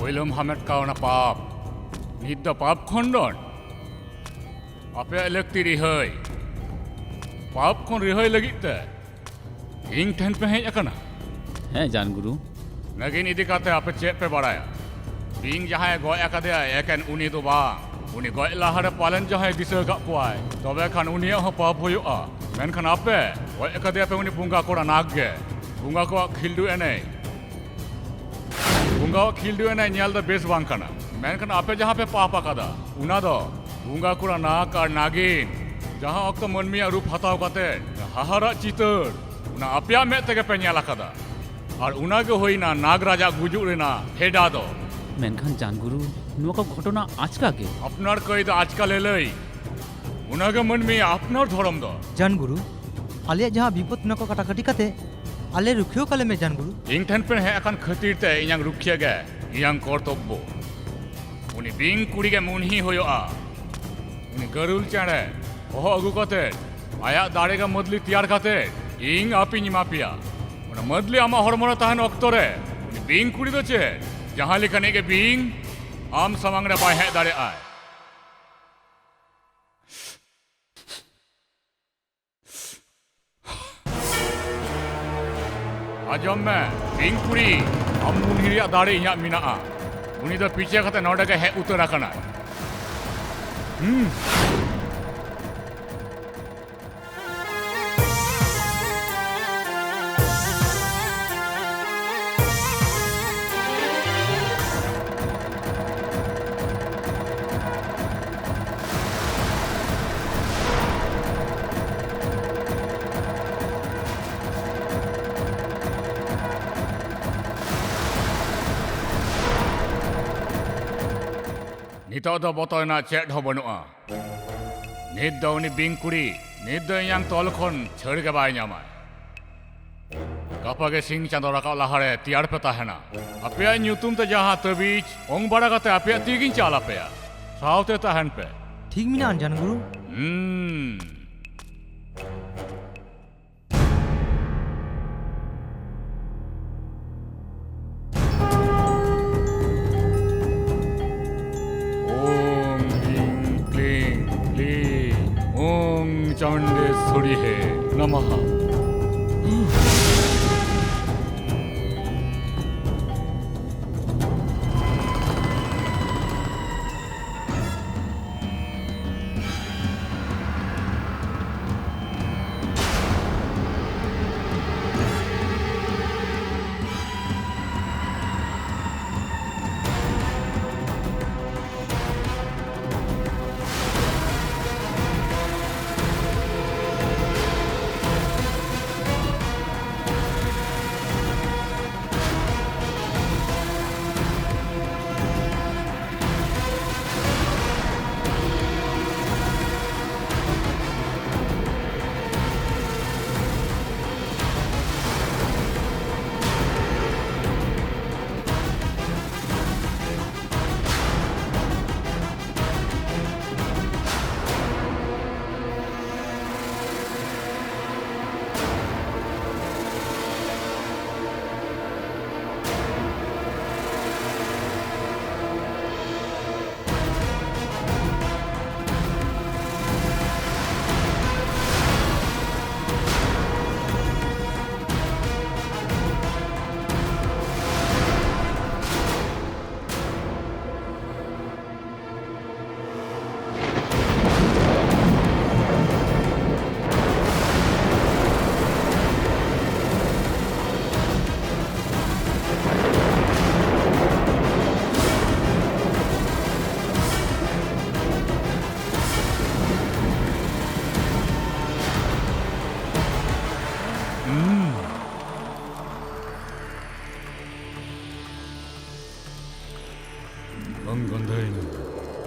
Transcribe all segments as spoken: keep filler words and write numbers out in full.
ᱵᱤᱞᱚᱢ ᱦᱟᱢᱮᱴ ᱠᱟᱣᱱᱟ ᱯᱟᱯ᱾ ᱱᱤᱛ ᱫᱚ ᱯᱟᱯ ᱠᱷᱚᱱᱰᱚᱱ᱾ ᱟᱯᱮᱭᱟᱜ ᱞᱟᱹᱠᱛᱤ ᱨᱤᱦᱟᱹᱭ᱾ ᱯᱟᱯ ᱠᱷᱚᱱ ᱨᱤᱦᱟᱹᱭ ᱞᱟᱹᱜᱤᱫ ᱛᱮ ᱤᱧ ᱴᱷᱮᱱ ᱯᱮ ᱦᱮᱡ ᱟᱠᱟᱱᱟ? ᱦᱮᱸ, ᱡᱟᱱ ᱜᱩᱨᱩ᱾ ᱱᱟᱹᱜᱤᱱ ᱤᱫᱤ ᱠᱟᱛᱮ ᱟᱯᱮ ᱪᱮᱫ ᱯᱮ ᱵᱟᱲᱟᱭᱟ? ᱵᱤᱧ ᱡᱟᱦᱟᱸᱭ ᱜᱚᱡ ᱟᱠᱟᱫᱮᱭᱟ, ᱮᱠᱮᱱ ᱩᱱᱤ ᱫᱚ ᱵᱟᱝ᱾ ᱩᱱᱤ ᱜᱚᱡ ᱞᱟᱦᱟᱨᱮ ᱯᱟᱞᱮᱱ ᱡᱟᱦᱟᱸᱭ ᱫᱤᱥᱟᱹ ᱟᱠᱟᱫ ᱠᱚᱣᱟᱭ, ᱛᱚᱵᱮ ᱠᱷᱟᱱ ᱩᱱᱤᱭᱟᱜ ᱦᱚᱸ ᱯᱟᱯ ᱦᱩᱭᱩᱜᱼᱟ᱾ ᱢᱮᱱᱠᱷᱟᱱ ᱟᱯᱮ ᱜᱚᱡ ᱟᱠᱟᱫᱮᱭᱟᱯᱮ ᱩᱱᱤ ᱵᱚᱸᱜᱟ ᱠᱚᱲᱟ ᱱᱟᱜᱽ ᱜᱮ᱾ ᱵᱚᱸᱜᱟ ᱠᱚᱣᱟᱜ ᱠᱷᱤᱞᱰᱩ ᱮᱱᱮᱡ ᱵᱚᱸᱜᱟᱣᱟᱜ ᱠᱷᱤᱞᱰᱩ ᱮᱱᱮᱡ ᱧᱮᱞ ᱫᱚ ᱵᱮᱥ ᱵᱟᱝ ᱠᱟᱱᱟ, ᱢᱮᱱᱠᱷᱟᱱ ᱟᱯᱮ ᱡᱟᱦᱟᱸ ᱯᱮ ᱯᱟᱯ ᱟᱠᱟᱫᱟ, ᱚᱱᱟ ᱫᱚ ᱵᱚᱸᱜᱟ ᱠᱚᱲᱟ ᱱᱟᱜᱽ ᱟᱨ ᱱᱟᱜᱤᱱ, ᱡᱟᱦᱟᱸ ᱚᱠᱛᱚ ᱢᱟᱹᱱᱢᱤᱭᱟᱜ ᱨᱩᱯ ᱦᱟᱛᱟᱣ ᱠᱟᱛᱮ ᱦᱟᱦᱟᱲᱟᱜ ᱪᱤᱛᱟᱹᱨ, ᱚᱱᱟ ᱟᱯᱮᱭᱟᱜ ᱢᱮᱫ ᱛᱮᱜᱮ ᱯᱮ ᱧᱮᱞ ᱟᱠᱟᱫᱟ᱾ ᱟᱨ ᱚᱱᱟ ᱜᱮ ᱦᱩᱭᱱᱟ ᱱᱟᱜᱽ ᱨᱟᱡᱟᱜ ᱜᱩᱡᱩᱜ ᱨᱮᱱᱟᱜ ᱵᱷᱮᱰᱟ ᱫᱚ᱾ ᱢᱮᱱᱠᱷᱟᱱ ᱡᱟᱱᱜᱩᱨᱩ, ᱱᱚᱣᱟ ᱠᱚ ᱜᱷᱚᱴᱚᱱᱟ ᱟᱪᱠᱟ ᱜᱮ᱾ ᱟᱯᱱᱟᱨ ᱠᱟᱹᱭ ᱫᱚ ᱟᱪᱠᱟ ᱞᱟᱹᱞᱟᱹᱭ, ᱚᱱᱟ ᱜᱮ ᱢᱟᱹᱱᱢᱤ ᱟᱯᱱᱟᱨ ᱫᱷᱚᱨᱚᱢ ᱫᱚ᱾ ᱡᱟᱱᱜᱩᱨᱩ, ᱟᱞᱮᱭᱟᱜ ᱡᱟᱦᱟᱸ ᱵᱤᱯᱚᱫ, ᱚᱱᱟ ᱠᱚ ᱠᱟᱴᱟᱠᱟᱴᱤ ᱠᱟᱛᱮ ᱟᱞᱮ ᱨᱩᱠᱷᱤᱭᱟᱹ ᱠᱟᱞᱮ ᱢᱮ ᱡᱟᱱᱜᱩᱨᱩ᱾ ᱤᱧ ᱴᱷᱮᱱ ᱯᱮ ᱦᱮᱡ ᱟᱠᱟᱱ ᱠᱷᱟᱹᱛᱤᱨ ᱛᱮ ᱤᱧᱟᱝ ᱨᱩᱠᱷᱤᱭᱟᱹ ᱜᱮ ᱤᱧᱟᱝ ᱠᱚᱨᱛᱚᱵᱵᱚ᱾ ᱩᱱᱤ ᱵᱤᱧ ᱠᱩᱲᱤ ᱜᱮ ᱢᱩᱱᱦᱤ ᱦᱩᱭᱩᱜᱼᱟ᱾ ᱩᱱᱤ ᱜᱟᱹᱨᱩᱞ ᱪᱮᱬᱮ ᱦᱚᱦᱚ ᱟᱹᱜᱩ ᱠᱟᱛᱮ, ᱟᱭᱟᱜ ᱫᱟᱲᱮ ᱜᱮ ᱢᱟᱹᱫᱞᱤ ᱛᱮᱭᱟᱨ ᱠᱟᱛᱮ ᱤᱧ ᱟᱯᱤᱧ ᱮᱢᱟ ᱯᱮᱭᱟ᱾ ᱚᱱᱟ ᱢᱟᱹᱫᱞᱤ ᱟᱢᱟᱜ ᱦᱚᱲᱢᱚ ᱨᱮ ᱛᱟᱦᱮᱱ ᱚᱠᱛᱚ ᱨᱮ ᱩᱱᱤ ᱵᱤᱧ ᱠᱩᱲᱤ ᱫᱚ ᱪᱮᱫ ᱡᱟᱦᱟᱸ ᱞᱮᱠᱟᱱᱤᱡ ᱜᱮ ᱵᱤᱧ ᱟᱢ ᱥᱟᱢᱟᱝ ᱨᱮ ᱵᱟᱭ ᱦᱮᱡ ᱫᱟᱲᱮᱭᱟᱜᱼᱟᱭ᱾ ᱟᱸᱡᱚᱢ ᱢᱮ, ᱵᱤᱧ ᱠᱩᱲᱤ, ᱟᱢ ᱢᱩᱱᱦᱤ ᱨᱮᱭᱟᱜ ᱫᱟᱲᱮ ᱤᱧᱟᱜ ᱢᱮᱱᱟᱜᱼᱟ᱾ ᱩᱱᱤ ᱫᱚ ᱯᱤᱪᱷᱟᱹ ᱠᱟᱛᱮ ᱱᱚᱰᱮ ᱜᱮ ᱦᱮᱡ ᱩᱛᱟᱹᱨ ᱟᱠᱟᱱᱟᱭ᱾ ᱦᱩᱸ᱾ ᱱᱤᱛᱚᱜ ᱫᱚ ᱵᱚᱛᱚᱨ ᱨᱮᱱᱟᱜ ᱪᱮᱫ ᱦᱚᱸ ᱵᱟᱹᱱᱩᱜᱼᱟ᱾ ᱱᱤᱛ ᱫᱚ ᱩᱱᱤ ᱵᱤᱧ ᱠᱩᱲᱤ, ᱱᱤᱛ ᱫᱚ ᱤᱧᱟᱝ ᱛᱚᱞ ᱠᱷᱚᱱ ᱪᱷᱟᱹᱲ ᱜᱮ ᱵᱟᱭ ᱧᱟᱢᱟ᱾ ᱜᱟᱯᱟ ᱜᱮ ᱥᱤᱧ ᱪᱟᱸᱫᱚ ᱨᱟᱠᱟᱵ ᱞᱟᱦᱟᱨᱮ ᱛᱮᱭᱟᱨ ᱯᱮ ᱛᱟᱦᱮᱱᱟ᱾ ᱟᱯᱮᱭᱟᱜ ᱧᱩᱛᱩᱢ ᱛᱮ ᱡᱟᱦᱟᱸ ᱛᱟᱹᱵᱤᱡ ᱚᱝ ᱵᱟᱲᱟ ᱠᱟᱛᱮ ᱟᱯᱮᱭᱟᱜ ᱛᱤ ᱜᱤᱧ ᱪᱟᱞ ᱟᱯᱮᱭᱟ᱾ ᱥᱟᱶᱛᱮ ᱛᱟᱦᱮᱱ ᱯᱮ᱾ ᱴᱷᱤᱠ ᱢᱮᱱᱟᱜᱼᱟ, ᱡᱟᱱ ᱜᱩᱨᱩ᱾ ᱦᱩᱸ᱾ चामुंडेश्वरी हे नमः। ᱵᱟᱝ ᱜᱚᱱᱫᱷᱟᱭᱤᱱ᱾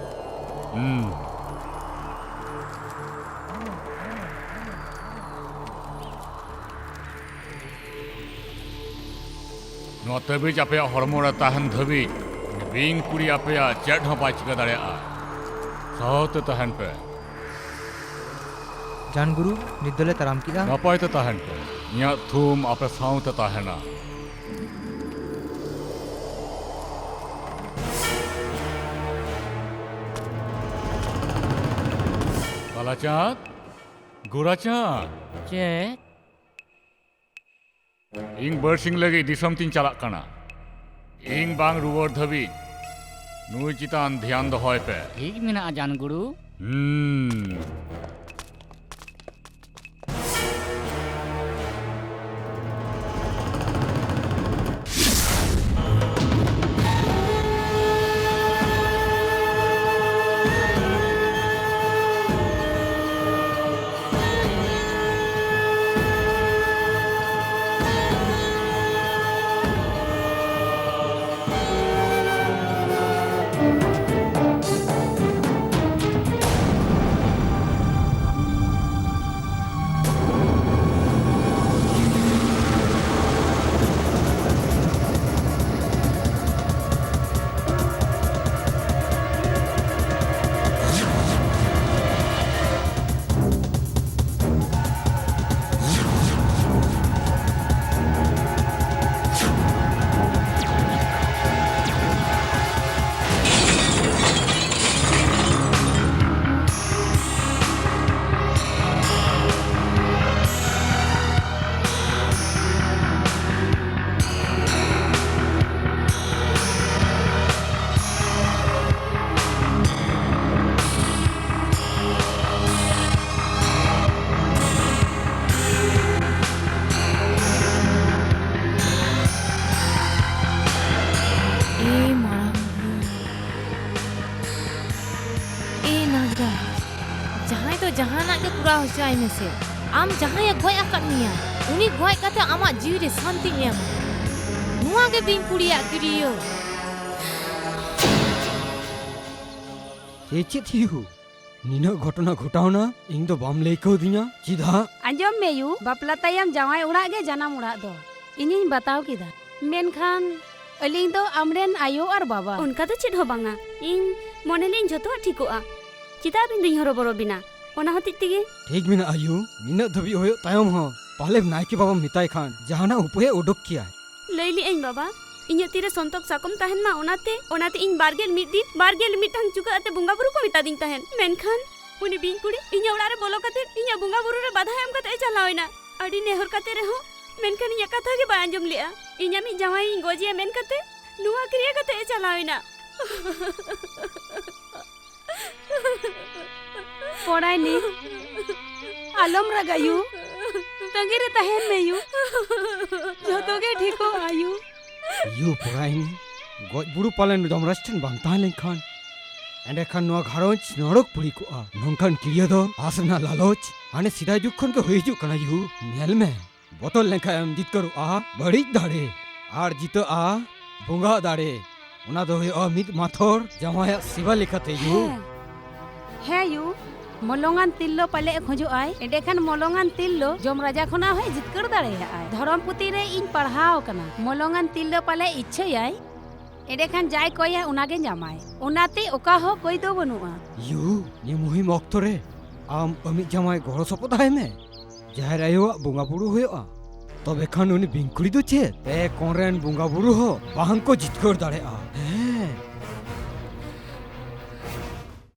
ᱦᱩᱸ᱾ ᱱᱚᱣᱟ ᱛᱟᱹᱵᱤᱡ ᱟᱯᱮᱭᱟᱜ ᱦᱚᱲᱢᱚ ᱨᱮ ᱛᱟᱦᱮᱱ ᱫᱷᱟᱹᱵᱤᱡ, ᱩᱱᱤ ᱵᱤᱧ ᱠᱩᱲᱤ ᱟᱯᱮᱭᱟᱜ ᱪᱮᱫ ᱦᱚᱸ ᱵᱟᱭ ᱪᱤᱠᱟᱹ ᱫᱟᱲᱮᱭᱟᱜᱼᱟ᱾ ᱥᱟᱦᱟᱣ ᱛᱮ ᱛᱟᱦᱮᱱ ᱯᱮ᱾ ᱡᱟᱱ ᱜᱩᱨᱩ, ᱱᱤᱛ ᱫᱚᱞᱮ ᱛᱟᱲᱟᱢ ᱠᱮᱫᱼᱟ᱾ ᱱᱟᱯᱟᱭ ᱛᱮ ᱛᱟᱦᱮᱱ ᱯᱮ᱾ ᱤᱧᱟᱹᱜ ᱛᱷᱩᱢ ᱟᱯᱮ ᱥᱟᱶᱛᱮ ᱛᱟᱦᱮᱱᱟ᱾ ᱠᱟᱞᱟᱪᱟᱸᱫ, ᱜᱳᱨᱟᱪᱟᱸᱫᱽ! ᱪᱮᱫ? ᱤᱧ ᱵᱟᱨᱥᱤᱧ ᱞᱟᱹᱜᱤᱫ ᱫᱤᱥᱚᱢ ᱛᱤᱧ ᱪᱟᱞᱟᱜ ᱠᱟᱱᱟ᱾ ᱤᱧ ᱵᱟᱝ ᱨᱩᱣᱟᱹᱲ ᱫᱷᱟᱹᱵᱤᱡ ᱱᱩᱭ ᱪᱮᱛᱟᱱ ᱫᱷᱮᱭᱟᱱ ᱫᱚᱦᱚᱭ ᱯᱮ᱾ ᱴᱷᱤᱠ ᱢᱮᱱᱟᱜᱼᱟ, ᱡᱟᱱ ᱜᱩᱨᱩ᱾ ᱦᱩᱸ᱾ ᱮ ᱢᱟᱨᱟᱝ ᱵᱩᱨᱩ, ᱮ ᱱᱟᱜᱽᱨᱟᱡᱽ, ᱡᱟᱦᱟᱸᱭ ᱫᱚ ᱡᱟᱦᱟᱱᱟᱜ ᱜᱮ ᱠᱚᱨᱟᱣ ᱦᱚᱪᱚᱭ ᱢᱮᱥᱮ, ᱟᱢ ᱡᱟᱦᱟᱸᱭᱮ ᱜᱚᱡ ᱟᱠᱟᱫ ᱢᱮᱭᱟ, ᱩᱱᱤ ᱜᱚᱡ ᱠᱟᱛᱮ ᱟᱢᱟᱜ ᱡᱤᱣᱤ ᱨᱮ ᱥᱟᱱᱛᱤᱧ ᱮᱢᱟ᱾ ᱱᱚᱣᱟ ᱜᱮ ᱵᱤᱧ ᱠᱩᱲᱤᱭᱟᱜ ᱠᱤᱨᱭᱟᱹ᱾ ᱮ ᱪᱮᱫ ᱦᱤᱦᱩ? ᱱᱤᱱᱟᱹᱜ ᱜᱷᱚᱴᱚᱱᱟ ᱜᱷᱚᱴᱟᱣᱱᱟ, ᱤᱧ ᱫᱚ ᱵᱟᱢ ᱞᱟᱹᱭ ᱠᱟᱣᱫᱤᱧᱟ? ᱪᱮᱫᱟᱜ? ᱟᱸᱡᱚᱢ ᱢᱮ ᱭᱩ, ᱵᱟᱯᱞᱟ ᱛᱟᱭᱚᱢ ᱡᱟᱶᱟᱭ ᱚᱲᱟᱜ ᱜᱮ ᱡᱟᱱᱟᱢ ᱚᱲᱟᱜ ᱫᱚ᱾ ᱤᱧᱤᱧ ᱵᱟᱛᱟᱣ ᱠᱮᱫᱟ, ᱢᱮᱱᱠᱷᱟᱱ ᱟᱹᱞᱤᱧ ᱫᱚ ᱟᱢᱨᱮᱱ ᱟᱭᱳ ᱟᱨ ᱵᱟᱵᱟ᱾ ᱚᱱᱠᱟ ᱫᱚ ᱪᱮᱫ ᱦᱚᱸ ᱵᱟᱝᱟ, ᱤᱧ ᱢᱚᱱᱮ ᱞᱮᱫᱟᱹᱧ ᱡᱷᱚᱛᱚᱣᱟᱜ ᱴᱷᱤᱠᱚᱜᱼᱟ᱾ ᱪᱮᱫᱟᱜ ᱟᱹᱵᱤᱱ ᱫᱚᱧ ᱦᱚᱨᱚᱵᱚᱨᱚ ᱵᱤᱱᱟ? ᱚᱱᱟ ᱦᱚᱛᱮᱡ ᱛᱮᱜᱮ᱾ ᱴᱷᱤᱠ ᱢᱮᱱᱟᱜᱼᱟ ᱭᱩ, ᱱᱤᱱᱟᱹᱜ ᱫᱷᱟᱹᱵᱤᱡ ᱦᱩᱭᱩᱜ ᱛᱟᱭᱚᱢ ᱦᱚᱸ ᱯᱟᱞᱮ ᱱᱟᱭᱠᱮ ᱵᱟᱵᱟᱢ ᱢᱮᱛᱟᱭ ᱠᱷᱟᱱ ᱡᱟᱦᱟᱱᱟᱜ ᱩᱯᱟᱹᱭᱮ ᱩᱰᱩᱠ ᱠᱮᱭᱟᱭ᱾ ᱞᱟᱹᱭ ᱞᱮᱫᱟᱹᱧ ᱵᱟᱵᱟ, ᱤᱧᱟᱹᱜ ᱛᱤᱨᱮ ᱥᱚᱱᱛᱚᱠ ᱥᱟᱠᱚᱢ ᱛᱟᱦᱮᱱ ᱢᱟ, ᱚᱱᱟᱛᱮ, ᱚᱱᱟᱛᱮ ᱤᱧ ᱵᱟᱨᱜᱮᱞ ᱢᱤᱫ ᱫᱤᱱ ᱵᱟᱨᱜᱮᱞ ᱢᱤᱫ ᱴᱟᱝ ᱪᱩᱠᱟᱹᱜ ᱟᱛᱮ ᱵᱚᱸᱜᱟ ᱵᱩᱨᱩ ᱠᱚ ᱢᱮᱛᱟᱫᱤᱧ ᱛᱟᱦᱮᱸᱫ᱾ ᱢᱮᱱᱠᱷᱟᱱ ᱩᱱᱤ ᱵᱤᱧ ᱠᱩᱲᱤ ᱤᱧᱟᱹᱜ ᱚᱲᱟᱜ ᱨᱮ ᱵᱚᱞᱚ ᱠᱟᱛᱮ ᱤᱧᱟᱹᱜ ᱵᱚᱸᱜᱟ ᱵᱩᱨᱩ ᱨᱮ ᱵᱟᱫᱷᱟ ᱮᱢ ᱠᱟᱛᱮ ᱮ ᱪᱟᱞᱟᱣ ᱮᱱᱟ᱾ ᱟᱹᱰᱤ ᱱᱮᱦᱚᱨ ᱠᱟᱛᱮ ᱨᱮᱦᱚᱸ, ᱢᱮᱱᱠᱷᱟᱱ ᱤᱧᱟᱹᱜ ᱠᱟᱛᱷᱟ ᱜᱮ ᱵᱟᱭ ᱟᱸᱡᱚᱢ ᱞᱮᱜᱼᱟ᱾ ᱤᱧ ᱟᱢᱤᱡ ᱡᱟᱶᱟᱭ ᱤᱧ ᱜᱚᱡᱮᱭᱟ ᱢᱮᱱ ᱠᱟᱛᱮ ᱱᱚᱣᱟ ᱠᱨᱤᱭᱟ ᱠᱟᱛᱮ ᱮ ᱪᱟᱞᱟᱣ ᱮᱱᱟ᱾ ᱯᱚᱲᱟᱭᱱᱤ, ᱟᱞᱚᱢ ᱨᱟᱜᱟ ᱭᱩ᱾ ᱛᱟᱺᱜᱤ ᱨᱮ ᱛᱟᱦᱮᱱ ᱢᱮ ᱭᱩ᱾ ᱡᱷᱚᱛᱚ ᱜᱮ ᱴᱷᱤᱠᱚᱜᱼᱟ ᱭᱩ᱾ ᱭᱩ ᱯᱚᱲᱟᱭᱱᱤ, ᱜᱚᱡ ᱵᱩᱨᱩ ᱯᱟᱞᱮᱱ ᱡᱚᱢᱨᱟᱡᱽ ᱴᱷᱮᱱ ᱵᱟᱝ ᱛᱟᱦᱮᱸ ᱞᱮᱱᱠᱷᱟᱱ, ᱮᱸᱰᱮᱠᱷᱟᱱ ᱱᱚᱣᱟ ᱜᱷᱟᱨᱚᱸᱡᱽ ᱱᱚᱨᱚᱠ ᱯᱩᱨᱤ ᱠᱚᱜᱼᱟ᱾ ᱱᱚᱝᱠᱟᱱ ᱠᱤᱨᱭᱟᱹ ᱫᱚ ᱟᱥ ᱨᱮᱱᱟᱜ ᱞᱟᱞᱚᱪ ᱦᱟᱱᱮ ᱥᱮᱫᱟᱭ ᱡᱩᱜᱽ ᱠᱷᱚᱱ ᱜᱮ ᱦᱩᱭ ᱦᱤᱡᱩᱜ ᱠᱟᱱᱟ ᱭᱩ᱾ ᱧᱮᱞ ᱢᱮ, ᱵᱚᱛᱚᱨ ᱞᱮᱱᱠᱷᱟᱱ ᱮᱢ ᱡᱤᱛᱠᱟᱹᱨᱚᱜᱼᱟ ᱵᱟᱹᱲᱤᱡ ᱫᱟᱲᱮ, ᱟᱨ ᱡᱤᱛᱟᱹᱜᱼᱟ ᱵᱚᱸᱜᱟ ᱫᱟᱲᱮ᱾ ᱚᱱᱟ ᱫᱚ ᱦᱩᱭᱩᱜᱼᱟ ᱢᱤᱫ ᱢᱟᱛᱷᱚᱨ ᱡᱟᱶᱟᱭᱟᱜ ᱥᱮᱵᱟ ᱞᱮᱠᱟᱛᱮ ᱭᱩ᱾ ᱦᱮᱸ, ᱦᱮᱸ ᱭᱩ, ᱢᱚᱞᱚᱝᱟᱱ ᱛᱤᱨᱞᱟᱹ ᱯᱟᱞᱮ ᱮ ᱠᱷᱚᱡᱚᱜ ᱟᱭ, ᱮᱸᱰᱮᱠᱷᱟᱱ ᱢᱚᱞᱚᱝᱟᱱ ᱛᱤᱨᱞᱟᱹ ᱡᱚᱢ ᱨᱟᱡᱟ ᱠᱷᱚᱱᱟᱜ ᱦᱚᱸᱭ ᱡᱤᱛᱠᱟᱹᱨ ᱫᱟᱲᱮᱭᱟᱜᱼᱟᱭ᱾ ᱫᱷᱚᱨᱚᱢ ᱯᱩᱛᱷᱤ ᱨᱮ ᱤᱧ ᱯᱟᱲᱦᱟᱣ ᱟᱠᱟᱱᱟ, ᱢᱚᱞᱚᱝᱟᱱ ᱛᱤᱨᱞᱟᱹ ᱯᱟᱞᱮ ᱤᱪᱪᱷᱟᱹᱭᱟᱭ, ᱮᱸᱰᱮᱠᱷᱟᱱ ᱡᱟᱭ ᱠᱚᱭᱟᱭ ᱚᱱᱟᱜᱮ ᱧᱟᱢᱟᱭ᱾ ᱚᱱᱟᱛᱮ ᱚᱠᱟ ᱦᱚᱸ ᱠᱚᱭ ᱫᱚ ᱵᱟᱹᱱᱩᱜᱼᱟ᱾ ᱭᱩ, ᱱᱤᱭᱟᱹ ᱢᱩᱦᱤᱢ ᱚᱠᱛᱚ ᱨᱮ ᱟᱢ ᱟᱢᱤᱡ ᱡᱟᱶᱟᱭ ᱜᱚᱲᱚ ᱥᱚᱯᱚᱦᱚᱫ ᱟᱭ ᱢᱮ᱾ ᱡᱟᱦᱮᱨ ᱟᱭᱳᱣᱟᱜ ᱵᱚᱸᱜᱟ ᱵᱩᱨᱩ ᱦᱩᱭᱩᱜᱼᱟ, ᱛᱚᱵᱮ ᱠᱷᱟᱱ ᱩᱱᱤ ᱵᱤᱧ ᱠᱩᱲᱤ ᱫᱚ ᱪᱮᱫ ᱯᱮ ᱠᱚᱬ ᱨᱮᱱ ᱵᱚᱸᱜᱟ ᱵᱩᱨᱩ ᱦᱚᱸ ᱵᱟᱝ ᱠᱚ ᱡᱤᱛᱠᱟᱹᱨ ᱫᱟᱲᱮᱭᱟᱜᱼᱟ᱾